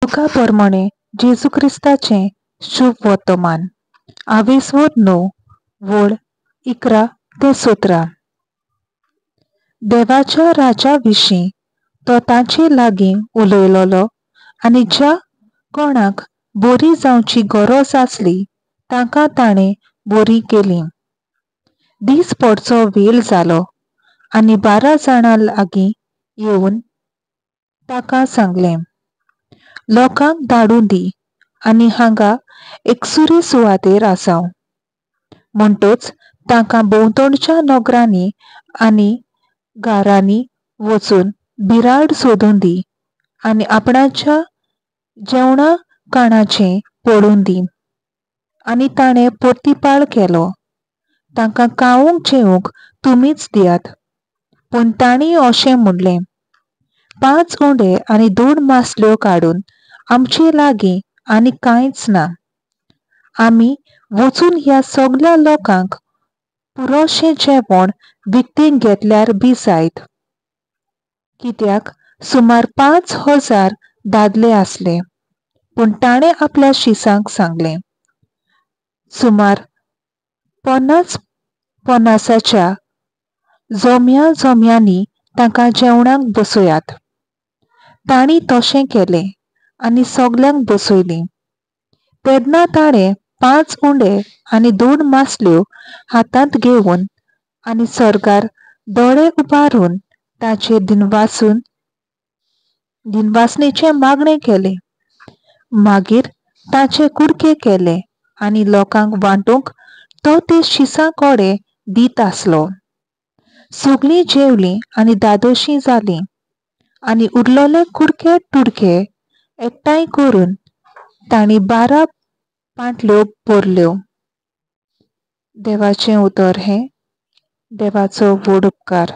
लुका प्रमाणे जेजू क्रिस्ताचें शुभ वर्तमान, आवेस्वोर 9 वळ 11 ते 17. देवाच्या राजा विशीं तो तांचे लागीं उलयलोलो आनी ज्या कोणाक बरी जावची गरज आसली तांकां ताणें बरी केली. दीस पडचो वेळ जालो आनी 12 जाणां लागीं येवन ताका सांगलें, लोकांक धाडून दी आनी हांगा एकसुरे सुवातेर आसाव. म्हणटच तांकां भोंवतणच्या नगरांनी आनी गारांनी वचून बिराड सोदून दी आनी आपणाच्या जेवणा खाणाचें पडून दी. आनी ताणें परतिपाळ केलो, तांकां खावंक जेवंक तुमीच दियात. पूण तांणी अशें म्हणलें, 5 उंडे आनी 2 मासल्यो काडून आमचे लागीं आनी कांयच ना. आमी वचून ह्या सगल्या लोकांक पुरोशें जेवण विकतें घेतल्यार बी जायत. कित्याक सुमार 5000 दादले आसले. पूण ताणें आपल्या शिसांक सांगलें, सुमार 50-50च्या जोम्या जोम्यांनी तांकां जेवणाक बसयात. तांणी तशें केलें आनी सगल्यांक बसयलीं. तेन्ना ताणें 5 उंडे आनी 2 मासल्यो हातांत घेवन आनी सर्गार दोळे उबारून ताचेर दिनवासणेचें मागणें केलें. मागीर ताचे कुडके केले आनी लोकांक वांटूंक तो ते शिसां कडेन दीत आसलो. सगलीं जेवलीं आनी दादोशी जालीं आनी उरलेले कुडके तुडके एकठांय करून तांणी 12 पांटल्यो भरल्यो. देवाचें उतर हें देवाचो व्हड उपकार.